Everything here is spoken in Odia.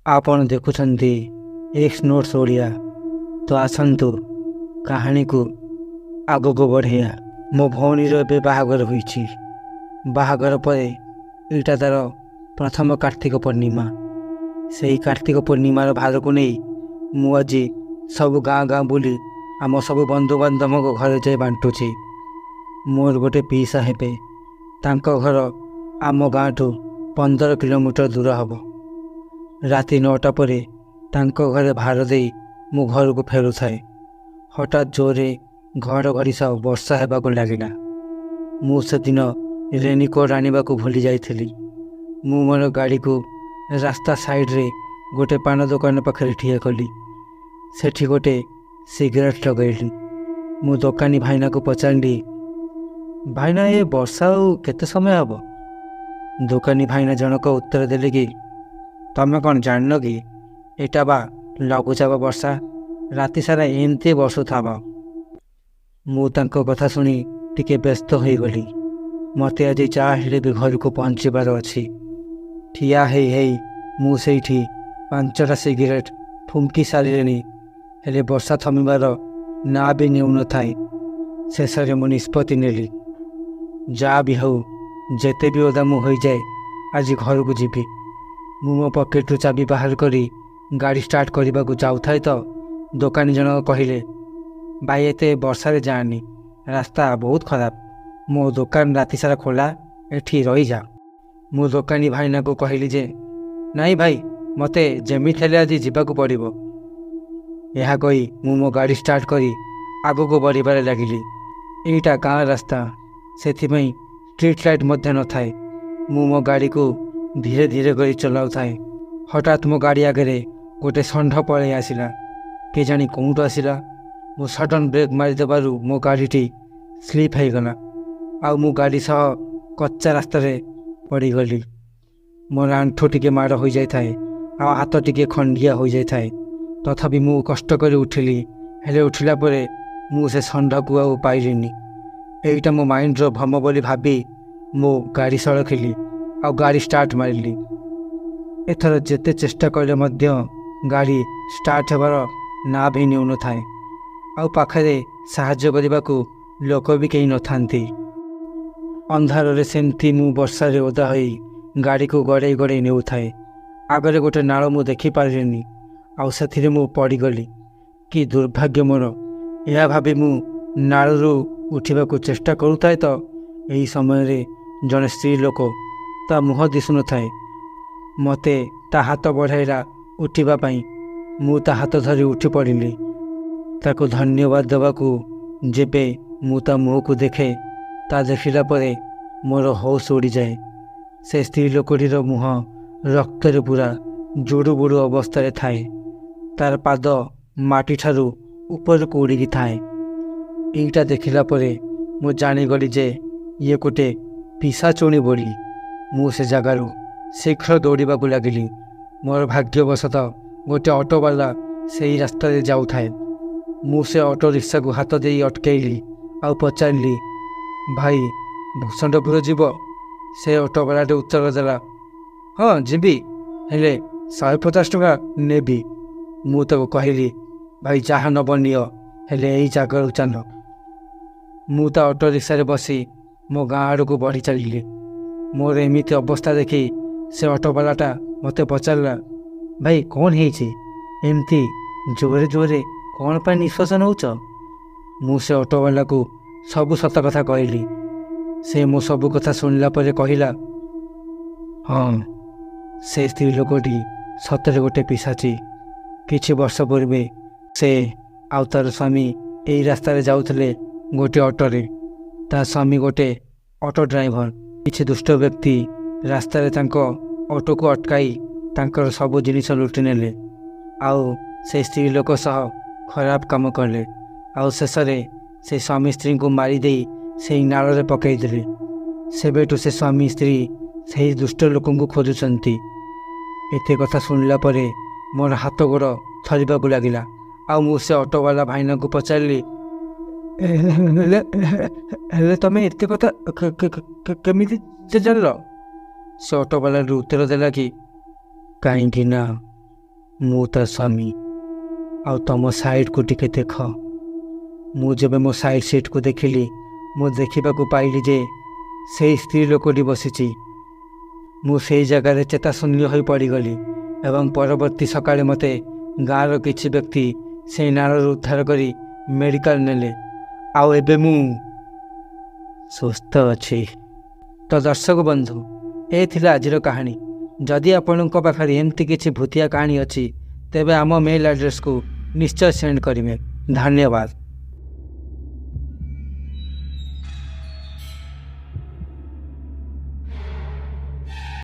ଆପଣ ଦେଖୁଛନ୍ତି ଏକ୍ସ ନୋଟ୍ସ ଓଡ଼ିଆ। ତ ଆସନ୍ତୁ କାହାଣୀକୁ ଆଗକୁ ବଢ଼େଇବା। ମୋ ଭଉଣୀର ଏବେ ବାହାଘର ହୋଇଛି। ବାହାଘର ପରେ ଏଇଟା ତା'ର ପ୍ରଥମ କାର୍ତ୍ତିକ ପୂର୍ଣ୍ଣିମା। ସେହି କାର୍ତ୍ତିକ ପୂର୍ଣ୍ଣିମାର ଭାରକୁ ନେଇ ମୁଁ ଆଜି ସବୁ ଗାଁ ଗାଁ ବୁଲି ଆମ ସବୁ ବନ୍ଧୁବାନ୍ଧବଙ୍କ ଘରେ ଯାଇ ବାଣ୍ଟୁଛି। ମୋର ଗୋଟେ ପିଇସା ହେବେ, ତାଙ୍କ ଘର ଆମ ଗାଁଠୁ 15 କିଲୋମିଟର ଦୂର ହେବ। ରାତି 9ଟା ପରେ ତାଙ୍କ ଘରେ ଭାର ଦେଇ ମୁଁ ଘରକୁ ଫେରୁଥାଏ। ହଠାତ୍ ଜୋରରେ ଘଡ଼ଘଡ଼ି ସହ ବର୍ଷା ହେବାକୁ ଲାଗିଲା। ମୁଁ ସେଦିନ ରେନିକୋଟ୍ ଆଣିବାକୁ ଭୁଲି ଯାଇଥିଲି। ମୁଁ ମୋର ଗାଡ଼ିକୁ ରାସ୍ତା ସାଇଡ଼ରେ ଗୋଟେ ପାନ ଦୋକାନ ପାଖରେ ଠିଆ କଲି। ସେଠି ଗୋଟେ ସିଗାରେଟ୍ ଲଗାଇଲି। ମୁଁ ଦୋକାନୀ ଭାଇନାକୁ ପଚାରିଲି, ଭାଇନା, ଏ ବର୍ଷା ଆଉ କେତେ ସମୟ ହେବ? ଦୋକାନୀ ଭାଇନା ଜଣକ ଉତ୍ତର ଦେଲେ କି, ତମେ କ'ଣ ଜାଣିନ କି, ଏଇଟା ବା ଲଘୁଚାପ ବର୍ଷା, ରାତି ସାରା ଏମିତି ବର୍ଷୁଥିବ। ମୁଁ ତାଙ୍କ କଥା ଶୁଣି ଟିକେ ବ୍ୟସ୍ତ ହୋଇଗଲି। ମୋତେ ଆଜି ଯାହା ହେଲେ ବି ଘରକୁ ପହଞ୍ଚିବାର ଅଛି। ଠିଆ ହେଇ ହେଇ ମୁଁ ସେଇଠି 5ଟା ସିଗାରେଟ୍ ଫୁଙ୍କି ସାରିଲିଣି, ହେଲେ ବର୍ଷା ଥମିବାର ନାଁ ବି ନେଉନଥାଏ। ଶେଷରେ ମୁଁ ନିଷ୍ପତ୍ତି ନେଲି, ଯାହା ବି ହେଉ, ଯେତେ ବି ଓଦା ମୁଁ ହୋଇଯାଏ, ଆଜି ଘରକୁ ଯିବି। ମୁଁ ମୋ ପକେଟରୁ ଚାବି ବାହାର କରି ଗାଡ଼ି ଷ୍ଟାର୍ଟ କରିବାକୁ ଯାଉଥାଏ ତ ଦୋକାନୀ ଜଣକ କହିଲେ, ଭାଇ, ଏତେ ବର୍ଷାରେ ଯାଆନି, ରାସ୍ତା ବହୁତ ଖରାପ, ମୋ ଦୋକାନ ରାତି ସାରା ଖୋଲା, ଏଠି ରହିଯା। ମୁଁ ଦୋକାନୀ ଭାଇନାକୁ କହିଲି ଯେ ନାଇଁ ଭାଇ, ମୋତେ ଯେମିତି ହେଲେ ଆଜି ଯିବାକୁ ପଡ଼ିବ। ଏହା କହି ମୁଁ ମୋ ଗାଡ଼ି ଷ୍ଟାର୍ଟ କରି ଆଗକୁ ବଢ଼ିବାରେ ଲାଗିଲି। ଏଇଟା ଗାଁ ରାସ୍ତା, ସେଥିପାଇଁ ଷ୍ଟ୍ରିଟ୍ ଲାଇଟ୍ ମଧ୍ୟ ନଥାଏ। ମୁଁ ମୋ ଗାଡ଼ିକୁ ଧୀରେ ଧୀରେ କରି ଚଲାଉଥାଏ। ହଠାତ୍ ମୋ ଗାଡ଼ି ଆଗରେ ଗୋଟେ ଷଣ୍ଢ ପଳେଇ ଆସିଲା। କେଜାଣି କେଉଁଠୁ ଆସିଲା। ମୁଁ ସଡ଼ନ୍ ବ୍ରେକ୍ ମାରିଦେବାରୁ ମୋ ଗାଡ଼ିଟି ସ୍ଲିପ୍ ହେଇଗଲା ଆଉ ମୁଁ ଗାଡ଼ି ସହ କଚ୍ଚା ରାସ୍ତାରେ ପଡ଼ିଗଲି। ମୋର ଆଣ୍ଠୁ ଟିକେ ମାଡ଼ ହୋଇଯାଇଥାଏ ଆଉ ହାତ ଟିକେ ଖଣ୍ଡିଆ ହୋଇଯାଇଥାଏ। ତଥାପି ମୁଁ କଷ୍ଟ କରି ଉଠିଲି। ହେଲେ ଉଠିଲା ପରେ ମୁଁ ସେ ଷଣ୍ଢକୁ ଆଉ ପାଇଲିନି। ଏଇଟା ମୋ ମାଇଣ୍ଡର ଭ୍ରମ ବୋଲି ଭାବି ମୁଁ ଗାଡ଼ି ସଳଖିଲି ଆଉ ଗାଡ଼ି ଷ୍ଟାର୍ଟ ମାରିଲି। ଏଥର ଯେତେ ଚେଷ୍ଟା କଲେ ମଧ୍ୟ ଗାଡ଼ି ଷ୍ଟାର୍ଟ ହେବାର ନାଁ ବି ନେଉନଥାଏ ଆଉ ପାଖରେ ସାହାଯ୍ୟ କରିବାକୁ ଲୋକ ବି କେହି ନଥାନ୍ତି। ଅନ୍ଧାରରେ ସେମିତି ମୁଁ ବର୍ଷାରେ ଓଦା ହୋଇ ଗାଡ଼ିକୁ ଗଡ଼େଇ ଗଡ଼େଇ ନେଉଥାଏ। ଆଗରେ ଗୋଟେ ନାଳ ମୁଁ ଦେଖିପାରିଲିନି ଆଉ ସେଥିରେ ମୁଁ ପଡ଼ିଗଲି। କି ଦୁର୍ଭାଗ୍ୟ ମୋର, ଏହା ଭାବି ମୁଁ ନାଳରୁ ଉଠିବାକୁ ଚେଷ୍ଟା କରୁଥାଏ ତ ଏହି ସମୟରେ ଜଣେ ସ୍ତ୍ରୀ ଲୋକ, ତା ମୁହଁ ଦିଶୁନଥାଏ, ମୋତେ ତା ହାତ ବଢ଼ାଇଲା ଉଠିବା ପାଇଁ। ମୁଁ ତା ହାତ ଧରି ଉଠି ପଡ଼ିଲି। ତାକୁ ଧନ୍ୟବାଦ ଦେବାକୁ ଯେବେ ମୁଁ ତା ମୁହଁକୁ ଦେଖେ, ତା ଦେଖିଲା ପରେ ମୋର ହୋସ୍ ଉଡ଼ିଯାଏ। ସେ ସ୍ତ୍ରୀ ଲୋକଟିର ମୁହଁ ରକ୍ତରେ ପୁରା ଜୁଡ଼ୁବୁଡ଼ୁ ଅବସ୍ଥାରେ ଥାଏ। ତାର ପାଦ ମାଟିଠାରୁ ଉପରକୁ ଉଡ଼ିକି ଥାଏ। ଏଇଟା ଦେଖିଲା ପରେ ମୁଁ ଜାଣିଗଲି ଯେ ଇଏ ଗୋଟେ ପିଶାଚୁଣୀ ବୋଲି। ମୁଁ ସେ ଜାଗାରୁ ଶୀଘ୍ର ଦୌଡ଼ିବାକୁ ଲାଗିଲି। ମୋର ଭାଗ୍ୟବଶତଃ ଗୋଟେ ଅଟୋବାଲା ସେଇ ରାସ୍ତାରେ ଯାଉଥାଏ। ମୁଁ ସେ ଅଟୋ ରିକ୍ସାକୁ ହାତ ଦେଇ ଅଟକେଇଲି ଆଉ ପଚାରିଲି, ଭାଇ, ଭୂଷଣ୍ଡପୁର ଯିବ? ସେ ଅଟୋବାଲାଟି ଉତ୍ତର ଦେଲା, ହଁ ଯିବି, ହେଲେ 150 ଟଙ୍କା ନେବି। ମୁଁ ତାକୁ କହିଲି, ଭାଇ, ଯାହା ନେବ ନିଅ, ହେଲେ ଏଇ ଜାଗାରୁ ଚାଲ। ମୁଁ ତା ଅଟୋ ରିକ୍ସାରେ ବସି ମୋ ଗାଁ ଆଡ଼କୁ ବଢ଼ି ଚାଲିଲି। ମୋର ଏମିତି ଅବସ୍ଥା ଦେଖି ସେ ଅଟୋବାଲାଟା ମୋତେ ପଚାରିଲା, ଭାଇ, କ'ଣ ହେଇଛି? ଏମିତି ଜୋରେ ଜୋରେ କ'ଣ ପାଇଁ ନିଶ୍ୱାସ ନେଉଛ? ମୁଁ ସେ ଅଟୋବାଲାକୁ ସବୁ ସତ କଥା କହିଲି। ସେ ମୋ ସବୁ କଥା ଶୁଣିଲା ପରେ କହିଲା, ହଁ, ସେ ସ୍ତ୍ରୀ ଲୋକଟି ସତରେ ଗୋଟେ ପିଶାଚୀ। କିଛି ବର୍ଷ ପୂର୍ବେ ସେ ଆଉ ତାର ସ୍ୱାମୀ ଏଇ ରାସ୍ତାରେ ଯାଉଥିଲେ ଗୋଟେ ଅଟୋରେ। ତା ସ୍ୱାମୀ ଗୋଟେ ଅଟୋ ଡ୍ରାଇଭର। କିଛି ଦୁଷ୍ଟ ବ୍ୟକ୍ତି ରାସ୍ତାରେ ତାଙ୍କ ଅଟୋକୁ ଅଟକାଇ ତାଙ୍କର ସବୁ ଜିନିଷ ଲୁଟି ନେଲେ ଆଉ ସେ ସ୍ତ୍ରୀ ଲୋକ ସହ ଖରାପ କାମ କଲେ ଆଉ ଶେଷରେ ସେ ସ୍ୱାମୀ ସ୍ତ୍ରୀଙ୍କୁ ମାରିଦେଇ ସେଇ ନାଳରେ ପକାଇଦେଲେ। ସେବେଠୁ ସେ ସ୍ୱାମୀ ସ୍ତ୍ରୀ ସେହି ଦୁଷ୍ଟ ଲୋକଙ୍କୁ ଖୋଜୁଛନ୍ତି। ଏତେ କଥା ଶୁଣିଲା ପରେ ମୋର ହାତ ଗୋଡ଼ ଥରିବାକୁ ଲାଗିଲା ଆଉ ମୁଁ ସେ ଅଟୋବାଲା ଭାଇନାଙ୍କୁ ପଚାରିଲି, ହେଲେ ତମେ ଏତେ କଥା କେମିତି ଜାଣିଲ? ସେ ଅଟୋବାଲାଟି ଉତ୍ତର ଦେଲା କି, କାହିଁକି ନା ମୁଁ ତା ସ୍ୱାମୀ, ଆଉ ତମ ସାଇଡ଼କୁ ଟିକେ ଦେଖ। ମୁଁ ଯେବେ ମୋ ସାଇଡ଼୍ ସିଟ୍କୁ ଦେଖିଲି, ମୁଁ ଦେଖିବାକୁ ପାଇଲି ଯେ ସେଇ ସ୍ତ୍ରୀ ଲୋକଟି ବସିଛି। ମୁଁ ସେଇ ଜାଗାରେ ଚେତାଶୂନ୍ୟ ହୋଇ ପଡ଼ିଗଲି ଏବଂ ପରବର୍ତ୍ତୀ ସକାଳେ ମୋତେ ଗାଁର କିଛି ବ୍ୟକ୍ତି ସେଇ ନାଳରୁ ଉଦ୍ଧାର କରି ମେଡ଼ିକାଲ ନେଲେ, ଆଉ ଏବେ ମୁଁ ସୁସ୍ଥ ଅଛି। ତ ଦର୍ଶକ ବନ୍ଧୁ, ଏ ଥିଲା ଆଜିର କାହାଣୀ। ଯଦି ଆପଣଙ୍କ ପାଖରେ ଏମିତି କିଛି ଭୂତିଆ କାହାଣୀ ଅଛି, ତେବେ ଆମ ମେଲ୍ ଆଡ୍ରେସ୍କୁ ନିଶ୍ଚୟ ସେଣ୍ଡ କରିବେ। ଧନ୍ୟବାଦ।